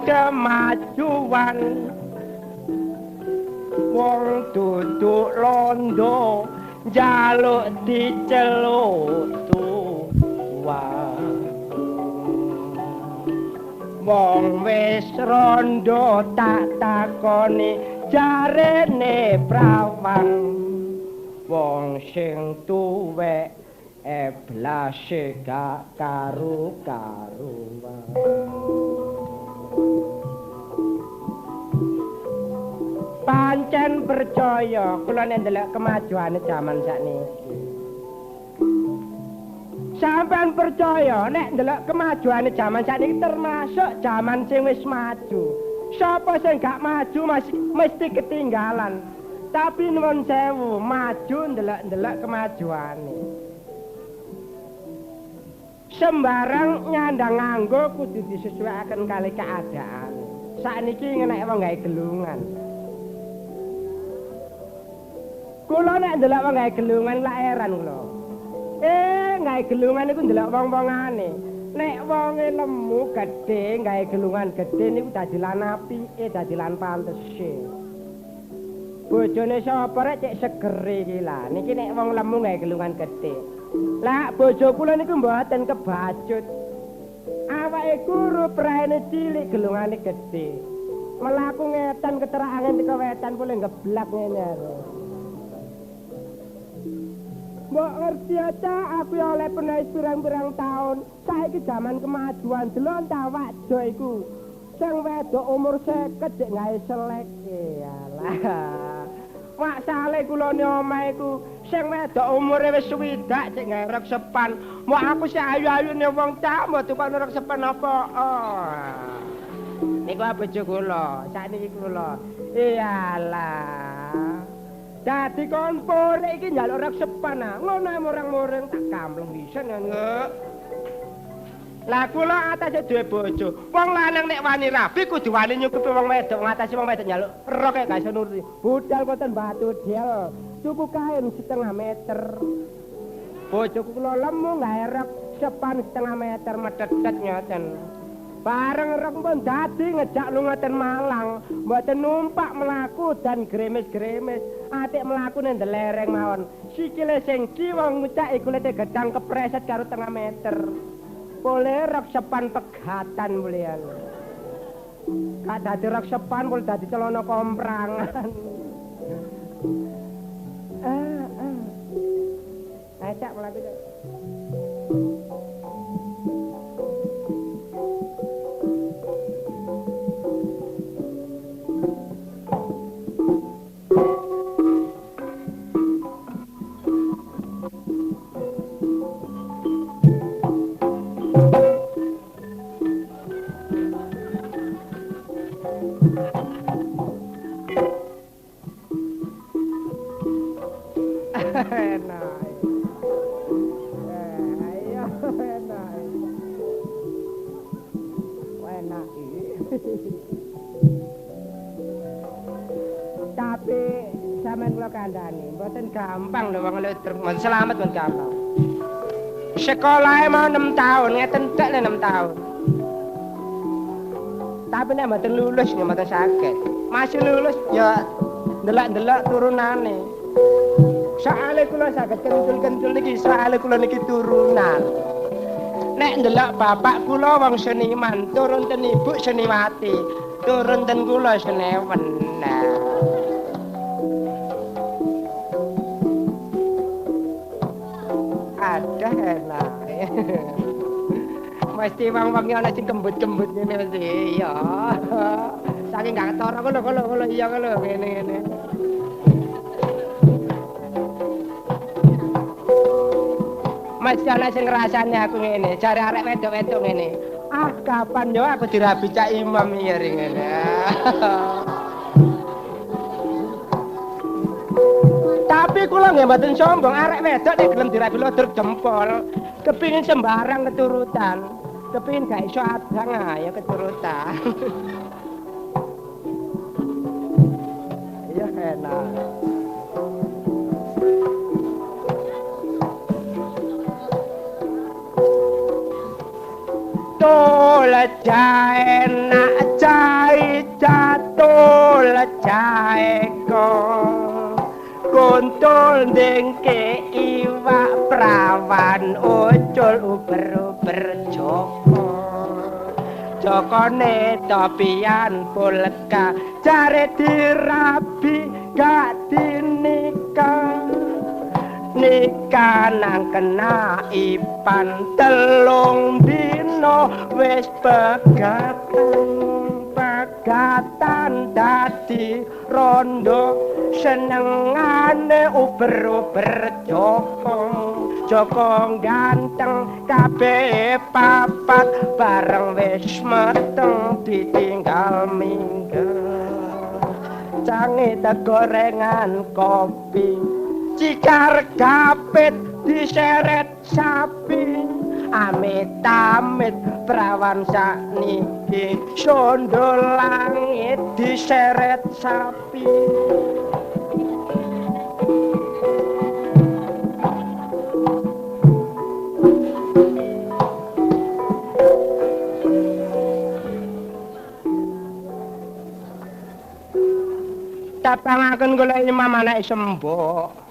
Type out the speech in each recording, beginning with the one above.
Kemajuan. Wong duduk londo njaluk diceluk tuwa. Wong wis rondo tak takoni jarene prawan. Wong sing tuwek eblase gak karu-karuan. Pancen percaya kula nek ndelok kemajuane jaman sakniki. Sampeyan percaya nek ndelok kemajuane jaman sakniki termasuk jaman sing wis maju. Sapa sing gak maju masih mesti ketinggalan. Tapi nuwun sewu, maju ndelok-ndelok kemajuane. Sembarang nyandang nganggo kudu disesuaikan kali keadaan. Sakniki ngenek wong gawe gelungan. Kula nek ndelok wong gawe gelungan lak heran kula. Gawe gelungan niku ndelok wong-wongane. Nek wonge lemu gedhe gawe gelungan gedhe niku dadi lan apike, dadi lan pantese. Bojone sapa rek cek seger iki lah. Niki nek wong lemu gawe gelungan gedhe. Lah bojo kula niku mboten kebacut. Awake guru praene cilik gelungane gedhe. Mlaku ngetan keterak angin teko wetan boleh ngeblak ngene arek. Mbok ngerti aja aku oleh penulis pirang-pirang tahun. Saiki jaman kemajuan delok ta wakjo iku. Sing wedok umur 50 jek gawe selek. Iyalah. Wak sale kula ne omah iku sing wedok umure wis swidak jek gawe rok sepan. Mbok aku sik ayu-ayune wong cak mbok tukokno rok sepan apa? Oh. Niku bojo kula, sakniki kula. Iyalah. Dadi kon pore iki njaluk rok sepan ah. Ngono ae murang-muring tak kampleng isen ngguk. Lah kula atase duwe bojo. Wong lanang nek wani rabi kudu wani nyukupi wong wedok. Ngatasi wong wedok njaluk rok gak iso nuruti. Budal koten Batu Del. Tuku kain setengah meter. Bojoku kula lemu gawe rok sepan setengah meter methetet ngoten. Bareng rok pun dadi ngejak lunga ten Malang, mboten numpak mlaku dan gremes-gremes. Atik mlaku nang ndelereng mawon. Sikile sing kiwa ngucaki kulite gedang kepreset karo tengah meter. Boleh rok sepan pegatan mulian. Gak dadi rok sepan boleh dadi celana komprangan. Acak mlaku. Enak. Ayo enak. Enak. Tapi sampean kula kandhani, mboten gampang lho wong ludruk. Mun selamat mboten gampang. Sekolahe mau 6 tahun, ngeten tek 6 tahun. Tapi nek mboten lulus nggih mboten saged. Masih lulus ya ndelok-ndelok turunane. Soale kula saged kentul-kentul niki, soale kula niki turunan. Nek ndelok bapak kula wong seniman, turun ten ibu seniwati, turun ten kula senewen. Nah. Aduh enak. Mesti wong-wong ana sing kembut-kembut ngene mesti. Iya. Saking gak ketara ngono ngono iya ngono ngene-ngene. Mesti ana sing ngrasani aku ngene, jare arek wedok-wedok ngene. Ah, kapan yo aku dirabi Cak Imam iki ngene. Tapi kula nggih mboten sombong, arek wedok nek gelem dirabi ludruk jempol, kepingin sembarang keturutan, kepingin gak iso abang ah ya keturutan. Ya enak. Tole enak Bakul ndengke iwak prawan ucul uber-uber Joko. Jokone topian polka jare dirabi gak dinikah. Nikah nang kena ipan 3 dina wis pegatan. Pegatan dadi rondo senengane uber-uber Joko. Joko ganteng kabeh papat bareng wis meteng ditinggal minggat. Cange tegorengan kopi cikar gapit diseret sapi. Amit-amit prawan sakniki sondol langit diseret sapi. Tapangaken kula imam anake sembok.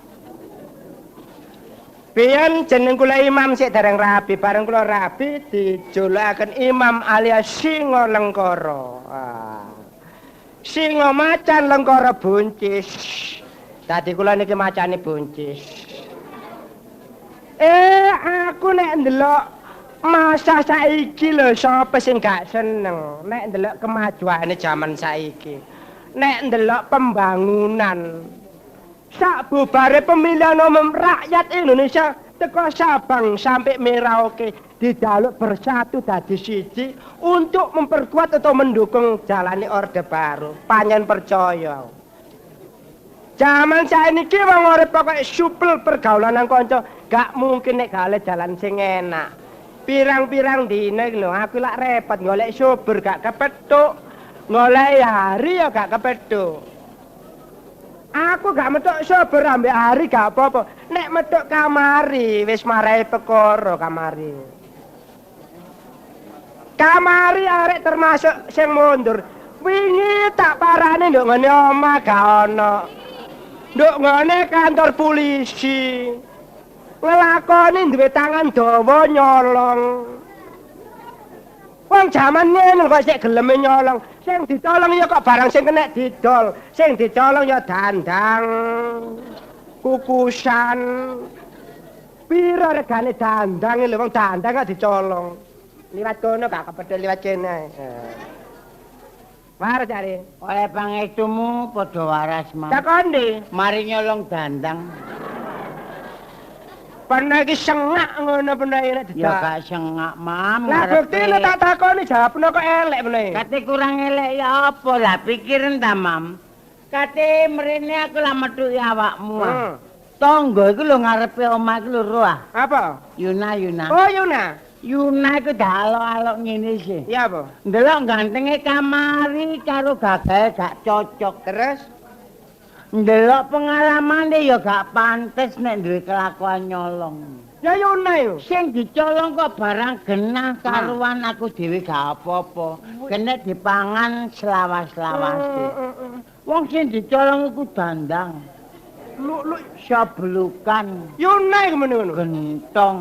Biyen jeneng kula imam sik dereng rabi, bareng kula rabi dijulukaken imam alias Singa Lengkara. Ah. Singa macan lengkara buncis. Dadi kula niki macane buncis. Aku nek ndelok masa saiki lho sapa sing gak seneng nek ndelok kemajuane jaman saiki. Nek ndelok pembangunan. Sak bubare pemilihan umum rakyat Indonesia teko Sabang sampai Merauke dijaluk bersatu dadi siji untuk memperkuat atau mendukung jalani Orde Baru. Panjen percaya. Jaman saiki wong urip pokoke supel pergaulan nang kanca, gak mungkin nek gak oleh jalan sing enak. Pirang-pirang dina iki lho aku lak repot golek subur gak kepethuk. Golek hari ya gak kepethuk. Aku gak metuk subur ambek hari gak apa-apa. Nek metuk kamari wis marai perkara kamari. Kamari arek termasuk sing mundur. Wingi tak parani nduk ngene omah gak ono. Nduk ngene kantor polisi. Nglakoni duwe tangan dawa nyolong. Wong jaman ngene kok sik geleme nyolong. Sing dicolong ya kok barang sing kena didol. Sing dicolong ya dandang, kukusan. Pira regane dandang lho wong dandang kok dicolong. Liwat kono gak kepethuk liwat kene. Waras jare. Oleh pangestumu padha waras, Mam. Takon ndi? Mari nyolong dandang. Pernah iki sengak ngono pernah nek didak. Ya gak sengak, Mam. Lah buktine tak takoni jawabno kok elek meneh. Kate kurang elek ya apa lah pikiren ta, Mam. Kate mrene aku lah methuki awakmu. Tangga iku lho ngarepe omah iku lho roh. Apa? Yuna, Yuna. Oh, Yuna. Yuna iku dalok-alok ngene sih. Ya apa? Ndelok gantenge kamari karo gagahe gak cocok. Terus ndelok pengalamane ya gak pantes nek duwe kelakuan nyolong. Ya Yuna yo. Sing dicolong kok barang genah karuan aku dhewe gak apa-apa. Kena dipangan selawas-lawase. Wong sing dicolong iku dandang. Lu sablukan. Yuna iku meneh ngono. Gentong.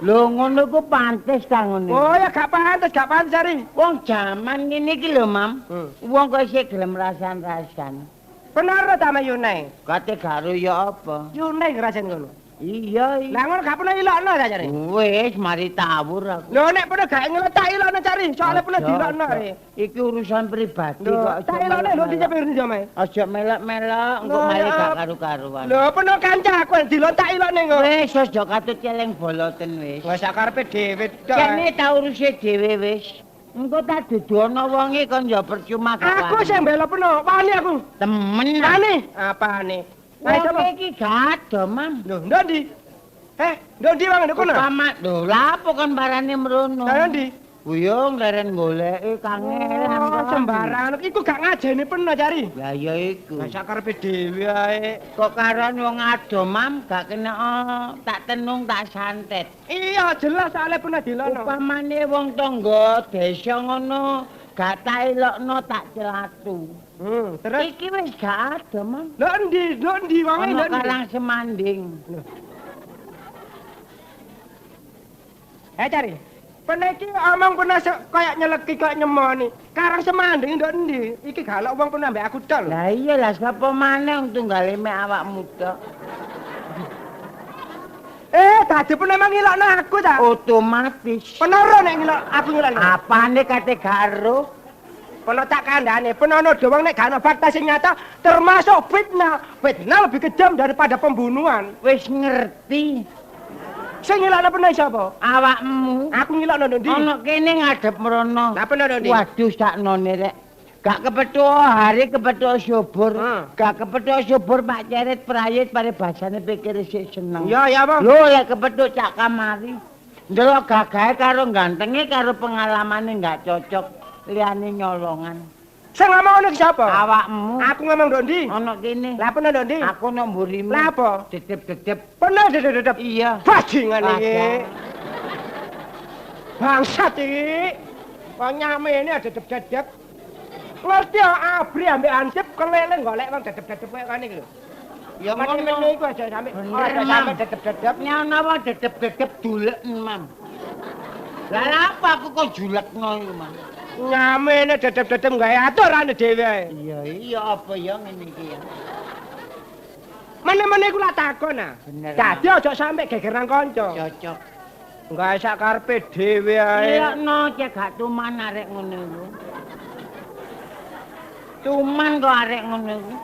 Lho ngono iku pantes ta ngene. Oh ya gak pantes, gak pantes ari. Wong jaman ngene iki lho, Mam. Wong kok isih gelem rasan-rasan. Bener ta sama Yunai? Kate garo ya apa? Yunai ngrasan ngono. Iya. Lah ngono gak pernah ilokno ta jare? Wis mari tawur aku. Lho nek pernah gak ngelok tak ilokno cari, soalnya pernah dilokno. Iki urusan pribadi kok. Tak ilokno lho dicepir ndi omahe? Aja melok-melok engko mari gak karu-karuan. Lho pernah kanca aku dilok tak ilokne kok. Wis aja katut celeng boloten wis. Wis sak karepe dhewe tok. Kene ta uruse dhewe wis. Engko tak duduhno wonge kon ya percuma gak. Aku sing mbela peno, wani aku. Temen. Wani. Apane? Wong iki gado, Mam. Lho, ndok ndi? Ndok ndi wong ndok kono? Upama, lho, lha apa kon parane mrono? Lah ndi? Buyung leren goleki kangelan kok sembarangan. Iku gak ngajeni peno cari. Lah ya iku. Lah sak karepe dhewe ae. Kok karon wong ado, Mam, gak kena tak tenung tak santet. Iya, jelas soalnya pernah dilono. Upamane wong tangga desa ngono Gak tak elokno tak celatu. Terus iki wis gak ada, Mam. Lho endi? Lho endi wonge lho endi? Karang Semanding. Eh cari. Peneki omong pernah kaya nyeleki kaya nyemoni. Karang Semanding ndok endi? Iki galak wong pernah ambek aku tok lho. Lah iya lah sapa maneh wong tunggale mek awakmu tok. Eh, dadi pernah ngilokno aku ta? Otomatis. Penoro nek ngilok aku ngilokno. Apane kate gak ero? Peno tak kandhane, penono wong nek gak ana fakta sing nyata termasuk fitnah. Fitnah lebih kejam daripada pembunuhan. Wis ngerti. Sing ngilokno peno sapa? Awakmu. Aku ngilokno ndok ndi? Ana kene ngadep mrono. Lah peno ndok ndi? Waduh saknone rek. Gak kepethuk hari kepethuk subur. Gak kepethuk subur Pak Ceret prayit paribasane pikir sik seneng. Iya ya apa? Lho lek kepethuk cak kamari. Ndelok gagahe karo gantenge karo pengalamane gak cocok liyane nyolongan. Sing ngomong ngono ki sapa? Awakmu. Aku ngomong ndok ndi? Ana kene. Lah peno ndok ndi? Aku nang mburimu. Lah apa? Dedep-dedep. Peno dedep-dedep. Iya. Bajingan iki. Bangsat iki. Kok nyamene dedep-dedep. Ngerti ya abri ambek ansip keleleng golek wong dedep-dedep koyo ngene iki lho. Ya ngono iku aja sampe dedep-dedep. Nek ana wong dedep-dedep duleken, Mam. Lah lha apa aku kok julekno iku, Mam? Nyamene dedep-dedep gawe aturane dhewe ae. Iya, iya apa ya ngene iki ya. Meneh-meneh iku lak takon ah. Dadi aja sampe geger nang kanca. Cocok. Gawe sak karepe dhewe ae. Ilokno cek gak tuman arek ngono iku. Tuman kok arek ngono iku.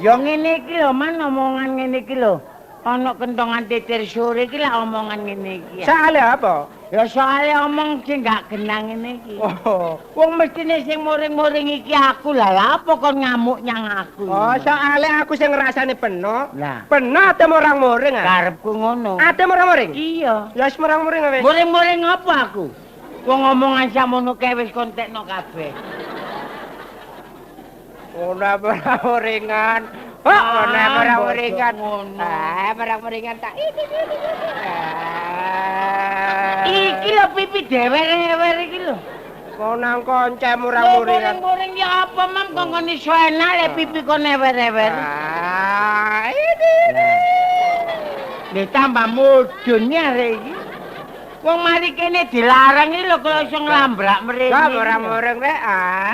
Ya ngene iki lho Man, omongan ngene iki lho. Ana kentongan titir sore iki lak omongan ngene iki. Soale apa? Ya soale omong sing gak genang ngene iki. Oh, wong mestine sing muring-muring iki aku lah. Lha apa kon ngamuk nyang aku? Oh, soale aku sing ngrasani peno. Lah. Peno ate murang-muring ah. Karepku ngono. Ate murang-muring? Iya. Ya wis murang-muring wis. Muring-muring apa aku? Wong omongan samono kae wis kontekno kabeh. Ora murang-muringan. Oh, ora murang-muringan. Ah, murang-muringan tak. Iki lho pipi dewer-dewer iki lho. Kok nang konce murang-muringan. Muring-muring ya apa, Mam? Kok ngene iso enak lek pipi kon ewer-ewer. Ah, ini. Lha tambah mudun arek iki. Wong mari kene dilarang iki lho kok iso nglambrak mrene. Kok murang-muring rek. Ah.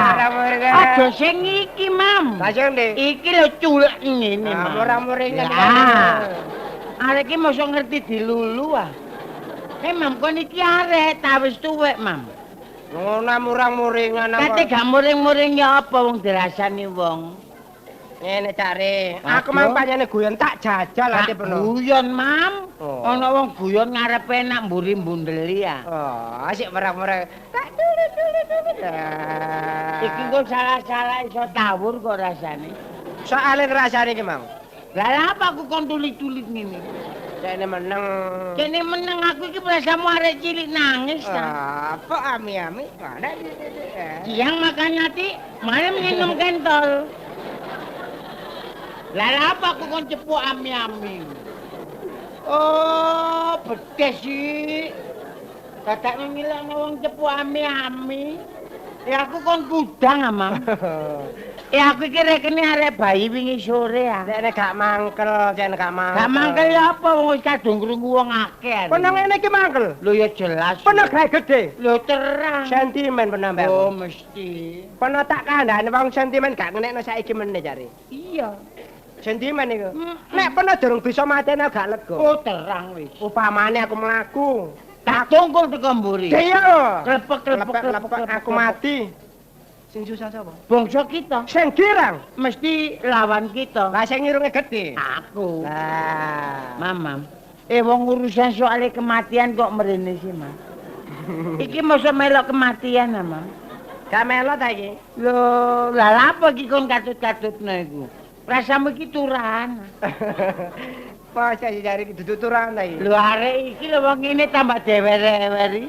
Murang-muring. Aja sing iki, Mam. Lah sing ndi? Iki lho culek ngene, Mam. Murang-muringan. Arek iki mosok ngerti dilulu ah. Eh, Mam, kon iki arek ta wis tuwek, Mam. Ngono murang-muringan apa? Kate gak muring-muring ya apa wong dirasani wong. Ngene cari. Aku mang pancene guyon tak jajal ate peno. Guyon, Mam. Ana wong guyon ngarepe nak mburi mbundeli ya. Oh, asik merang-merang. Tak dulu-dulu. Iki kok salah-salah iso tawur kok rasane. Soale ngrasane iki, Mang. Lah lha apa aku kon tulit-tulit ngene? Kene meneng. Kene meneng aku iki prasamu arek cilik nangis ta. Apa ami-ami? Mana siang makan nati, malam minum kentol. Lah lha apa aku kon cepuk ami-ami? Oh, bedes sih. Dadakno ngilokno wong cepuk ami-ami. Ya aku kon kudang, ah, Mam. Ya aku iki rekene arek bayi wingi sore ah. Nek gak mangkel, nek gak mangkel. Gak mangkel ya apa wong wis kadung krungu wong akeh. Peno ngene iki mangkel. Lho ya jelas. Peno gawe gedhe. Lho terang. Sentimen peno mbak. Oh mesti. Peno tak kandhane wong sentimen gak ngenekno saiki meneh jare. Iya. Sentimen iku. Nek peno durung bisa mateni gak lega. Oh terang wis. Upamane aku mlaku. Tak tungkul teko mburi. Iya. Klepek-klepek aku mati. Sing susah sapa? Bangsa kita. Sing girang mesti lawan kita. Lah sing irunge gedhe. Aku. Lah, Mamam. Eh wong urusan soal kematian kok mrene sih, Mam. Iki mosok melok kematian, ah, Mam. Gak melok ta iki? Lho, lah lha apa iki kon katut-katutno iku? Rasamu iki turahan. Masa jare iki dudu turahan ta iki? Lho arek iki lho wong ngene tambah dewer-deweri.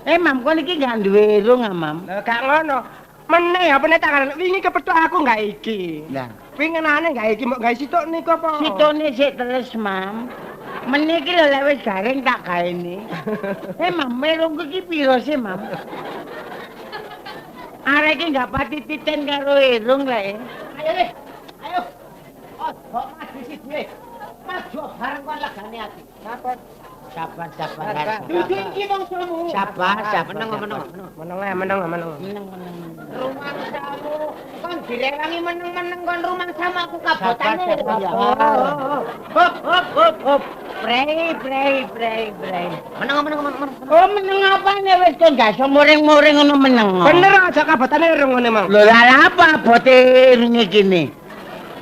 Eh, Mam, kon iki gak duwe irung, ah, Mam. Lho gak ngono. Meneh apa nek tak wingi kepethuk aku gak iki. Lah, winginane gak iki mbok gawe sitok niku apa? Sitone sik terus, Mam. Meniki lho lek wis garing tak gaene. Mam, merungku iki piro sih, Mam? Arek iki gak pati titen karo irung lek. Ayo le. Ayo. Ojo maju siji. Maju bareng kon legane ati. Sabar. Sabar, sabar. Dudu iki mongsomu. Sabar, sabar. Meneng, meneng, meneng. Meneng, meneng. Meneng, meneng. Rumangsamu kon direwangi meneng-meneng kon rumangsamu aku kabotane. Hop, hop, hop, hop. Prei, prei, prei, prei. Meneng, meneng, meneng. Oh, meneng apane wis kon gak iso muring-muring ngono meneng. Bener aja kabotane irung ngene, Mang. Lho lha apa abote irunge kene?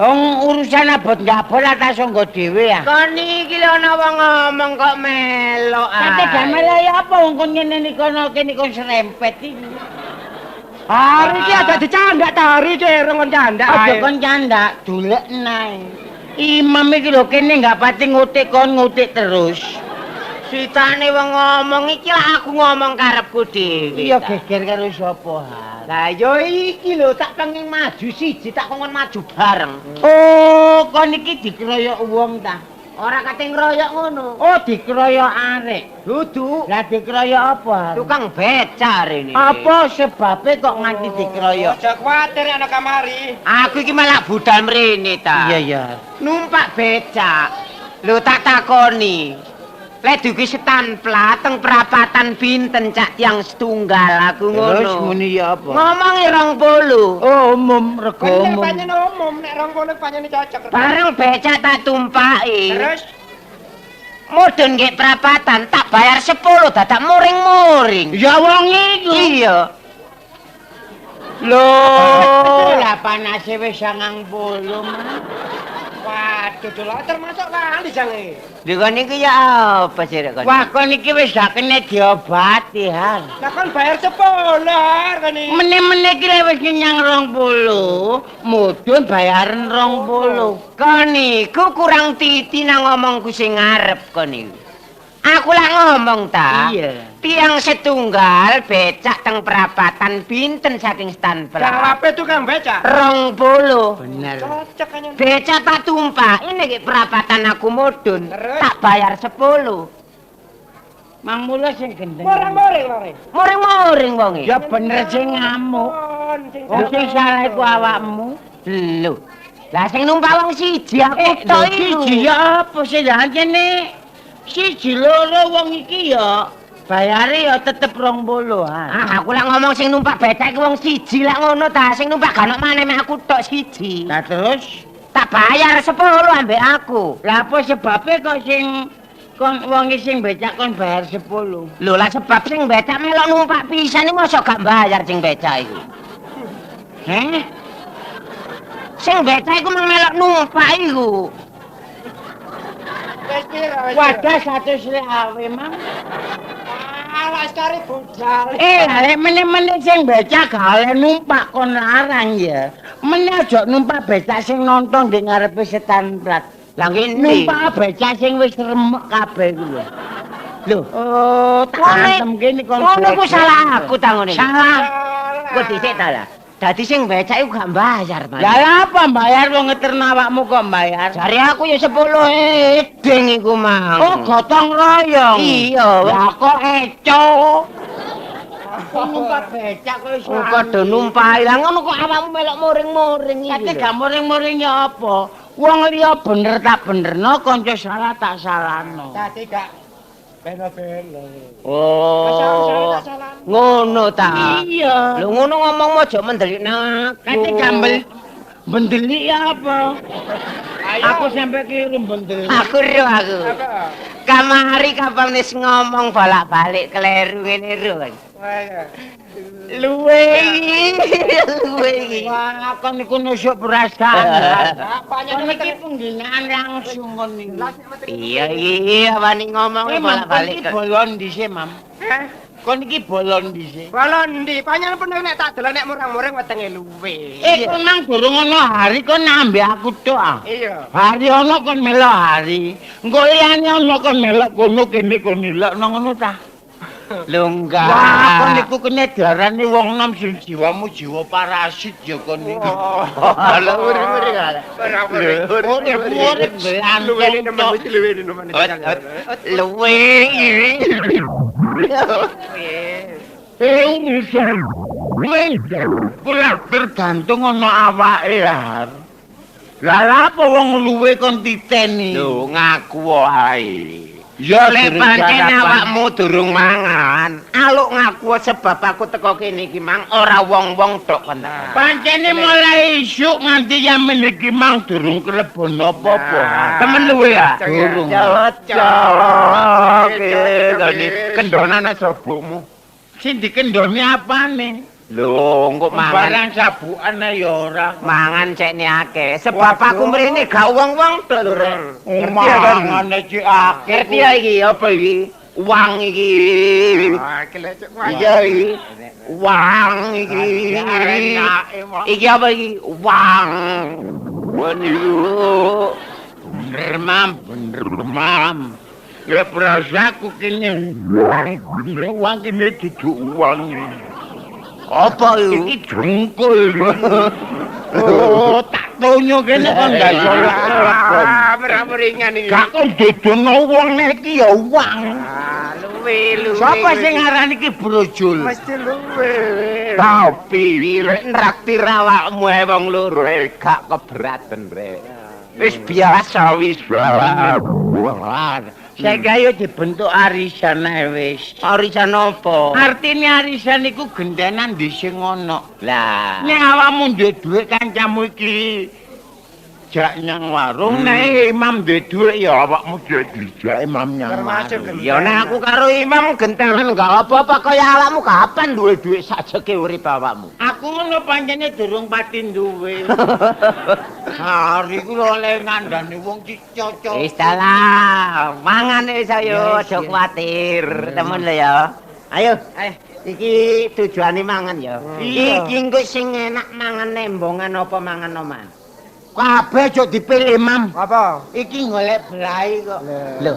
Wong urusan abot ngabot atas nggo dhewe ya. Kon iki lho ana wong ngomong kok melok ae. Kate gak melok ya apa wong kon ngene iki kono kene kon serempet iki. Hari iki aja dicandak ta hari iki irung kon candak. Aja kon candak, dolek nae. Imam iki lho kene gak pati ngutik kon ngutik terus. Sitane wong ngomong iki lah aku ngomong karepku dhewe. Iya geger karo sapa ha? Lah yo iki lho tak pengen maju siji tak kongkon maju bareng. Oh, kon iki dikeroyok wong ta? Ora kate ngeroyok ngono. Oh, dikeroyok arek. Dudu. Lah dikeroyok apa? Tukang becak rene. Apa sebabe kok nganti dikeroyok? Aja kuwatir ana kamari. Aku iki malah budal mrene ta. Iya, iya. Numpak becak. Lho tak takoni. Lek dugi setan plat teng perapatan pinten cak tiang setunggal aku ngono. Terus muni ya apa? Ngomongi 20. Oh, umum rego umum. Pancen umum nek 20 pancen cocok. Bareng becak tak tumpaki. Terus mudhun nggih perapatan tak bayar 10 dadak muring-muring. Ya wong iku. Iya. Lho, lah panase wis 90, Mas. Waduh, lho termasuk lali jange. Lho kon iki ya apa sih kon? Wah, kon iki wis gak kena diobati, Han. Lah kon bayar 10 kon iki. Meneh-meneh iki wis ngenyang 20, mudhun bayaran 20. Kon iku kurang titi nang ngomongku sing ngarep kon iku. Aku lah ngomong ta. Iya. Tiang setunggal becak teng perapatan pinten saking stan plat. Jawabe tukang becak. 20. Bener. Cocok kan. Becak tak tumpak ini ki perapatan aku mudhun. Tak bayar 10. Mang mula sing gendeng. Muring-muring wonge. Muring-muring wonge. Ya bener sing ngamuk. Wong sing salah iku awakmu. Lho. Lah sing numpak wong siji aku tok iku. Siji ya apa sih jane? Siji loro wong iki ya bayare ya tetep 20. Ah, aku lak ngomong sing numpak becak iki wong siji lak ngono ta, sing numpak gak ono maneh mek aku tok siji. Lah terus tak bayar 10 ambek aku. Lah apa sebabe kok sing kon wong sing becak kon bayar 10? Lho lah sebab sing becak melok numpak pisan iki mosok gak bayar sing becak iku. Heh? Sing becak iku melok numpak iku. Wadah 100 awe, Mang. Alah cari budal. Lek meneh-meneh sing becak gak oleh numpak kon larang ya. Meneh aja numpak becak sing nonton di ngarepe setan plat. Lah ngene. Numpak becak sing wis remuk kabeh iku lho. Lho, oh, tak antem kene kon. Ngono ku salah aku ta ngene. Salah. Kok dhisik ta lah. Dadi sing becak iku gak bayar, Mas. Lah lha apa bayar wong ngeterno awakmu kok bayar? Jare aku ya 10 eding iku, Mang. Oh, gotong royong. Iya. Lah kok eco. Numpak becak kok iso. Padha numpak. Lah ngono kok awakmu melok muring-muring iki. Kate gak muring-muring ya apa? Wong liya bener tak benerno, kanca salah tak salahno. Dadi gak beno-beno. Oh. Ngono ta. Iya. Lho ngono ngomong aja mendelik nang aku. Kate gambel mendelik ya apa? Aku sampe keliru mendelik. Aku ro aku. Kamari kapan wis ngomong bolak-balik keliru ngene ro. Luwe iki, luwe iki. Wah, kon niku nusuk perasaan. Kon iki penghinaan langsung kon niku. Iya iya wani ngomong bolak-balik. Iki bolon dhisik, Mam. Heh? Kon iki bolon dhisik. Bolon ndi? Panjenengan bener nek tak delok nek murang-muring wetenge luwe. Kon nang durung ana hari kon nambah aku tok ah. Iya. Hari ana kon melok hari. Engko liyane ana kon melok kono kene kon nilokno ngono ta. Lho enggak. Wah, kon niku kene diarani wong nom sing jiwamu jiwa parasit ya kon niku. Lho urip-urip. Urip Luwe nemen mesti luwe nemen. Luwe. Kula tergantung ana awake lah. Lah apa wong luwe kon titeni? Lho ngaku wae. Ya lek pancen awakmu durung mangan, aluk ngaku sebab aku teko kene iki mang ora wong-wong tok kon. Pancene mulai isuk nganti yamen iki mang durung kelebon apa-apa. Temen luwe ya? Durung. Cocok. Kendonane sabukmu. Sing dikendoni apane? Lho, engko mangan barang sabukan ya ora. Mangan cekne akeh. Sebab aku mrene gak wong-wong tok lho, Rek. Mangane cek akeh. Ngerti ya iki apa iki? Uang iki. Ah, iki lek cek. Iya iki. Uang iki. Iki apa iki? Uang. Bener mam, bener mam. Ya perasaku kene uang kene dudu uang. Apa iku? Iki jengkol. Oh, tak tonyo kene kon gak iso Merah-meringan iki. Gak kon dudono wong iki ya uang. Ah, luwe luwe. Sapa sing ngarani iki brojol? Mesti luwe. Tapi lek nraktir awakmu ae wong loro gak keberatan, Rek. Wis biasa wis. Saiki ayo dibentuk arisan ae wis. Arisan apa? Artine arisan iku gentenan ndi sing ana. Lah, nek awakmu duwe dhuwit kancamu iki jak nyang warung, nek imam duwe dhuwit ya awakmu duwe dijak imam nyang warung. Ya nek aku karo imam gentenan gak apa-apa kaya awakmu kapan duwe dhuwit sajeke urip awakmu. Aku ngono pancene durung pati duwe. Hari ku oleh ngandani wong cocok. Wis dalah, mangan wis ayo aja kuwatir, temen lho ya. Ayo, iki tujuane mangan ya. Iki engko sing enak mangan embongan apa mangan oman? Kabeh aja dipilih, Mam. Apa? Iki golek belai kok. Lho,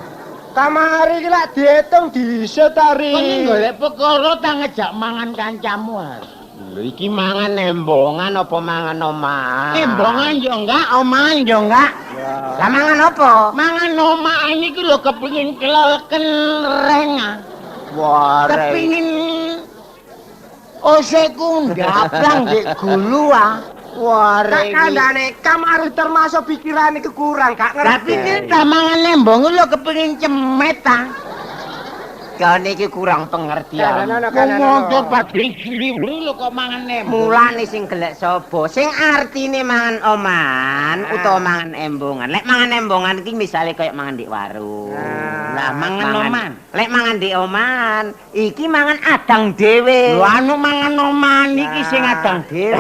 kamari iki lak diitung dhisik ta, Ri. Kon golek perkara ta ngejak mangan kancamu ha. Lho iki mangan embongan apa mangan omahan? Embongan yo enggak, omahan yo enggak. Lah mangan apa? Mangan omahan iki lho kepengin keleleken reng. Wah, kepengin oseku ndaplang ndek gulu ah. Wah, tak kandhane kamar termasuk pikirane iku kurang, gak ngerti. Tapi iki ta mangan embong lho kepengin cemet ta. Kon iki kurang pengertian. Ngomong pabrik cilik lho kok mangan embong. Mulane sing gelek sapa? Sing artine mangan oman utawa mangan embongan. Lek mangan embongan iki misale kaya mangan di warung. Lah mangan oman. Lek mangan di oman, iki mangan adang dhewe. Lho anu mangan oman iki sing adang dhewe.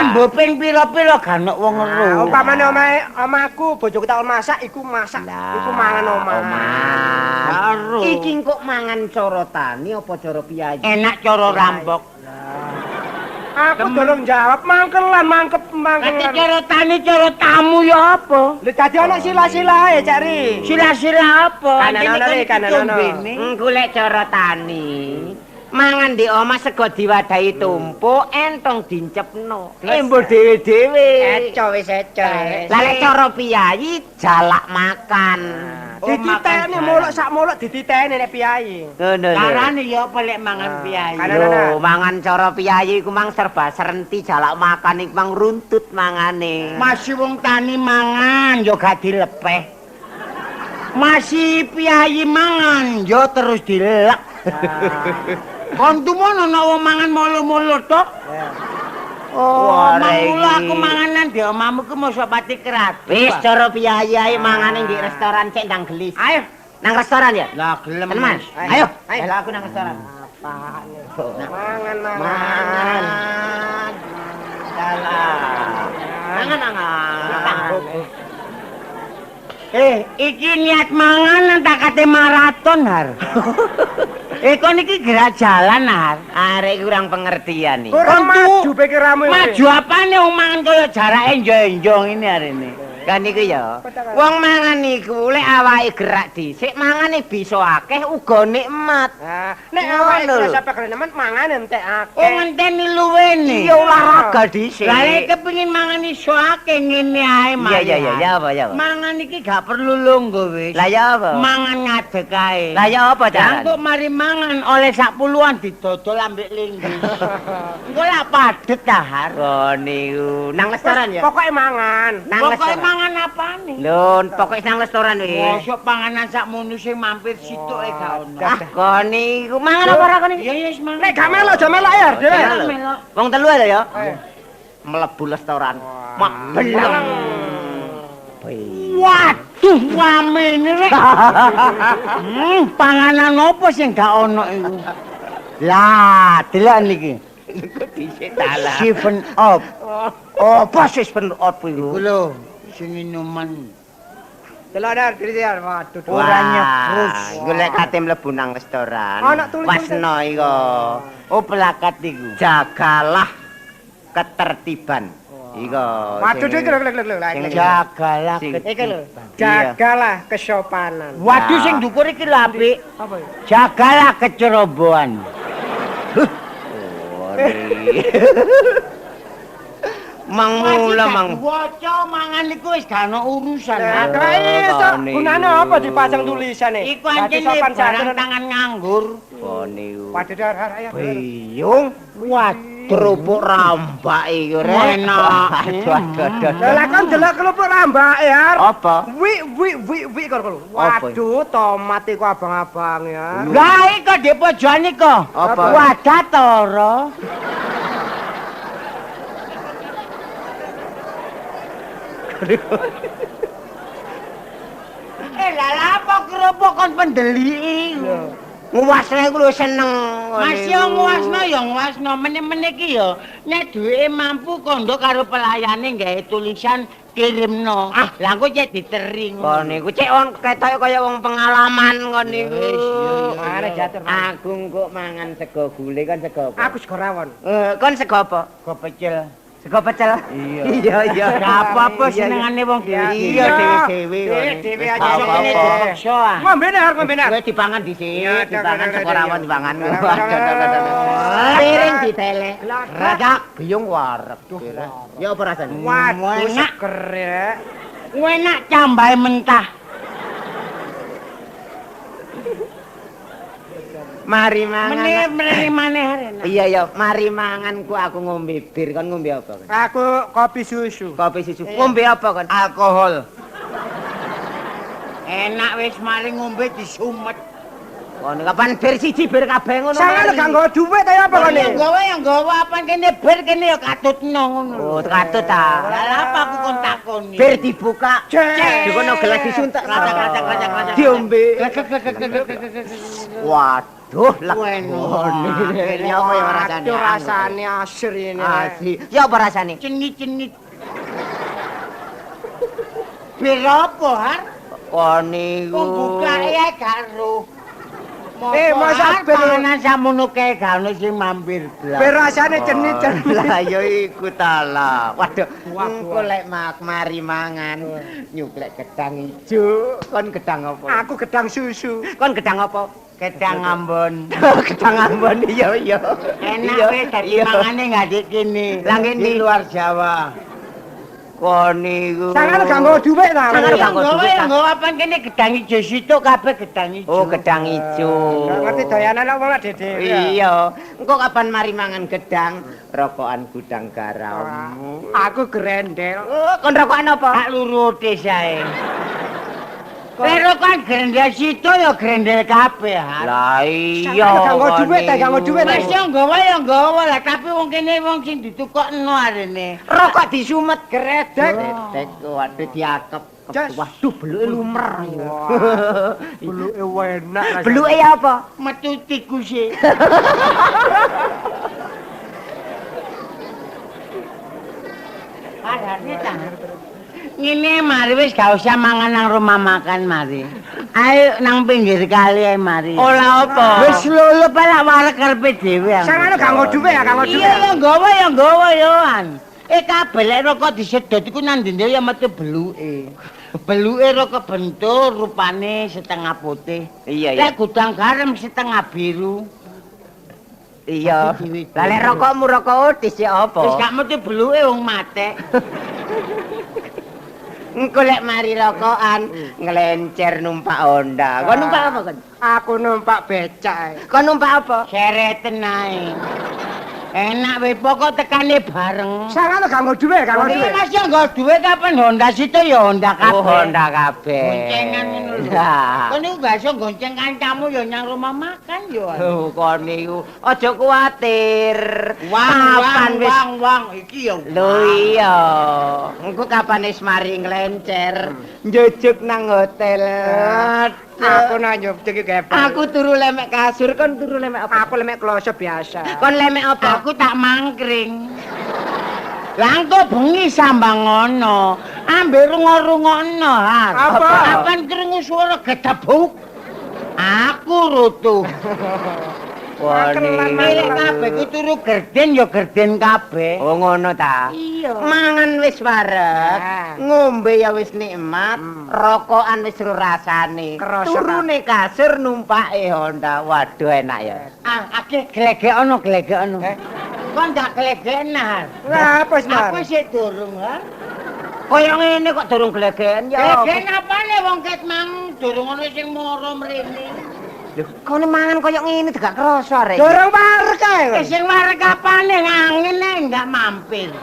Embo ping pira-pira gak ono wong ero. Umpamane omahe omaku bojoku tak masak iku masak iku mangan oman. Iki kok mangan cara tani apa cara piyayi? Enak cara rampok. Aku durung jawab mangkelan mangkep mangkelan. Nek cara tani cara tamu ya apa? Lho dadi ana sila-silae, Cak Ri. Sila-sila apa? Kanan-kanan, kanan-kanan. Engko lek cara tani mangan di omah sego diwadahi tumpuk entong dincepno. Embo dhewe-dhewe. Eco wis eco. Lah lek cara piyayi jalak makan. Dititeni muluk sak muluk dititeni nek piyayi. Ngono lho. Carane ya apa lek mangan piyayi? Lho, mangan cara piyayi iku mang serba serenti jalak makan iku mang runtut mangane. Masih wong tani mangan ya gak dilepeh. Masih piyayi mangan ya terus dilek. Kon tumono ana wong mangan molo-molo tok. Oh, mula aku manganan di omahmu ku mosok pati keratu. Wis cara piyayi ae mangane di restoran cek ndang gelis. Ayo, nang restoran ya? Lah gelem. Ayo, ayo aku nang restoran. Apaan? Mangan, mangan. Salah. Mangan, mangan. Iki niat mangan tak kate maraton har. Kon iki gerak jalan har. Arek kurang pengertian iki. Kurang maju pikiranmu iki. Maju apane wong mangan kaya jarake enjo-enjo ngene arene. Kan niku ya. Wong mangan niku lek awake gerak dhisik mangane bisa akeh uga nikmat. Nah, nek awake kerasa pegel nemen mangan entek akeh. Oh ngenteni luwene. Iya olahraga dhisik. Lah lek kepengin mangan iso akeh ngene ae mangan. Iya iya iya ya apa ya apa. Mangan iki gak perlu lungguh wis. Lah ya apa? Mangan ngadeg ae. Lah ya apa carane? Lah kok mari mangan oleh sak puluhan didodol ambek linggis. Engko lak padet ta har. Oh niku nang restoran ya. Pokoke mangan. Nang Pokoke mangan apane? Lho, pokoke nang restoran wis. Mosok panganan sakmono sing mampir sitoke gak ono. Ah, kon niku mangan apa ora kon niku? Iya, iya wis mangan. Nek gak melok aja melok ya, dhewe. Melok. Wong telu ae ya. Mlebu restoran. Mak beleng. Waduh, wamene rek. Panganan opo sing gak ono iku? Lah, delok niki. Iku dhisik ta lah. 7 Up. Apa 7 Up iku? Iku lho, sing minuman. Delok dar diri dar. Waduh, ora nyebrus. Iku lek kate mlebu nang restoran. Ana tulisan. Wasna iku. Oh, plakat iku. Jagalah ketertiban. Iku. Waduh, iki lho lho lho. Jagalah iki lho. Jagalah kesopanan. Waduh sing ndukur iki lho apik. Apa iki? Jagalah kecerobohan. Mang mula mang. Waca mangan iku wis gak ono urusan. Lah iso gunane apa dipasang tulisane? Iku ancene barang tangan nganggur. Niku. Waduh dar ayo. Biyung. Waduh kerupuk rambak iku rek. Enak. Aduh aduh. Lah kon delok kerupuk rambake har. Apa? Wi wi wi wi kok lho. Waduh tomat iku abang-abang ya. Lah iku di pojokan iku. Apa? Wadah toro. Lah apa kerupuk kon pendeliki? Nguwasne iku lho seneng. Mas yo nguwasno ya nguwasno meneh-meneh iki ya nek duweke mampu kondo karo pelayane gawe tulisan kirimno. Ah, lah engko cek diteri ngono. Kon niku cek wong ketoke kaya wong pengalaman kon niku. Aku engko mangan sego gule kon sego apa? Aku sego rawon. Kon sego apa? Sego pecel. Sego pecel. Iya iya. Gak apa-apa senengane wong dhewe. Iya dhewe-dhewe kok. Dhewe aja kene dipaksa. Ngombene har ngombene. Kowe dipangan dhisik, dipangan sego rawon dipangan. Piring ditelek. Ragak biyung wareg. Ya apa rasane? Waduh seger ya. Enak cambahe mentah. Mari mangan. Meneh maneh arena. Iya ya, mari mangan ku aku ngombe bir, kon ngombe apa kon? Aku kopi susu. Kopi susu. Ngombe apa kon? Alkohol. Enak wis mari ngombe disumet. Kon kapan bir siji bir kabeh ngono. Sampeyan gak nggawa dhuwit ta ya apa kon? Ya nggawa ya nggawa apa kene bir kene ya katutno ngono. Oh, katut ta. Lah apa aku kon takoni? Bir dibuka. Dikono gelas disuntek. Kracak-kracak. Diombe. Waduh, legone. Ya apa ya rasane? Waduh rasane asir ini. Asih. Ya apa rasane? Cenit-cenit. Bir apa, Har? Kon niku. Wong bukake ae gak roh. Masa panganan samono kae gak ono sing mampir blas. Bir rasane cenit-cenit. Lah ya iku ta lah. Waduh, engko lek mari mangan nyuplek gedang ijo. Kon gedang apa? Aku gedang susu. Kon gedang apa? Gedang Ambon. Gedang Ambon iya iya. Enak wis dadi mangane gak dik kene. Lah ngene di luar Jawa. Kon niku. Sampeyan gak nggawa dhuwit ta? Sampeyan gak nggawa dhuwit. Nggawa apa kene gedang ijo situk kabeh gedang ijo. Oh, gedang ijo. Gak ngerti doyanan wong lak dhewe. Iya. Engko kapan mari mangan gedang, rokokan gudang garam. Aku grendel. Oh, kon rokokan apa? Tak lurute sae. Lek rokokan grendel situk ya grendel kabeh. Lah iya. Gak nggawa dhuwit ta, gak nggawa dhuwit. Wis yo nggawa ya nggawa lah, tapi wong kene wong sing ditukokno arene. Rokok disumet gredek. Gredek waduh diakep. Waduh beluke lumer. Beluke enak. Beluke apa? Metu tikuse. Arane ta. Ngene mari wis gak usah mangan nang rumah makan mari. Ayo nang pinggir kali ae mari. Ora apa. Wis lulup lak wareg karepe dhewe. Sampeyan gak nggo dhuwit ya, gak nggo dhuwit. Iya ya nggawa ya nggawa yo an. Kabeh lek rokok disedot iku nang ndi ya metu beluke. Beluke rokok bentuk rupane setengah putih. Iya, iya. Lek gudang garam setengah biru. Iya. Lah lek rokokmu rokok otis ya apa? Wis gak metu beluke wong matek. Engko lek mari rokokan nglencer numpak Honda. Kon numpak apa kon? Aku numpak becak. Kon numpak apa? Sereten ae. Enak we pokok tekane bareng. Sangat gak nggo dhuwit, gak nggo Iki dhuwit. Mas yo nggo dhuwit kapan Honda situ ya Honda kabeh. Oh, Honda kabeh. Goncengan ngono lho. Lah. Kon niku gak iso gonceng kancamu ya nyang rumah makan ya. Oh, kon niku aja kuwatir. Wang Kapan wang wis wang wang iki ya. Lho iya. Engko kapan wis mari nglencer, njujuk nang hotel. Aku nang njujuk iki gepek. Aku turu lemek kasur, kon turu lemek apa? Aku lemek kloso biasa. Kon lemek apa? Aku tak mangkring. Lah engko bengi sambang ngono, ambek rungo-rungokno. Apa? Kapan krungu swara gedebuk? Aku rutuh. Makelan, Lek kabeh ku turu gerden ya gerden kabeh. Oh ngono ta. Iya. Mangan wis wareg, ngombe ya wis nikmat, rokokan wis seru rasane. Turune kasur numpake Honda. Waduh enak ya. Ah, akeh glegekno glegekno. Kon gak glegeken. Lah apa wis Aku sik durung, ha. Kaya ngene kok durung glegeken ya. Glegeken apane wong ket mang durung ono sing moro mrene. Lho, kono mangan kaya ngene gak krasa rek. Durung wareg kae. Sing wareg apane angin ae ndak mampir.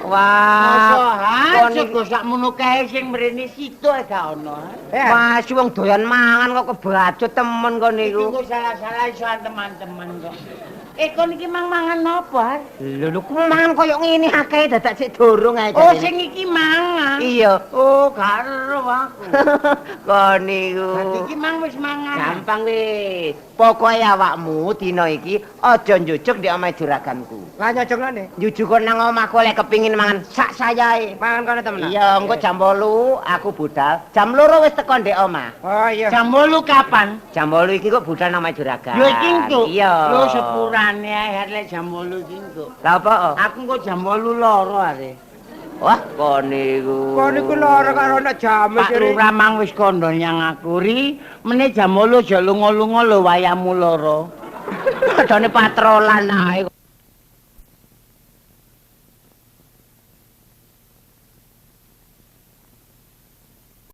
Wah, kon sego sakmono kae sing mrene situ ae gak ono. Mas wong doyan mangan kok kebacut temen kon niku. Iku salah-salah iso teman-teman kok. Kon iki mang mangan apa? Lho lho, ku mangan kaya ngene akeh dadak sik durung ae. Oh, sing iki mangan. Iya. Oh, gak ero aku. Kon niku. Dadi iki mang wis mangan. Gampang wis. Pokoke awakmu dina iki aja njujuk ndek omahe juraganku. Lah njujuk ngene. Njujuk nang omahku lek kepingin mangan sak sayae. Mangan kono temen. Iya, engko jam 8 aku budal. Jam 2 wis teko ndek omah. Oh iya. Jam 8 kapan? Jam 8 iki kok budal nang omahe juragan. Yo iki engko. Iya. Lho sepurane ae lek jam 8 iki engko. Lah apa? Aku engko jam 8 loro are. Wah, kon niku. Kon niku loro karo ana jam Pak Lurah mang wis kandha nyang aku ri, meneh jam 8 aja lunga-lunga lho wayahmu loro. Padane patrolan ae.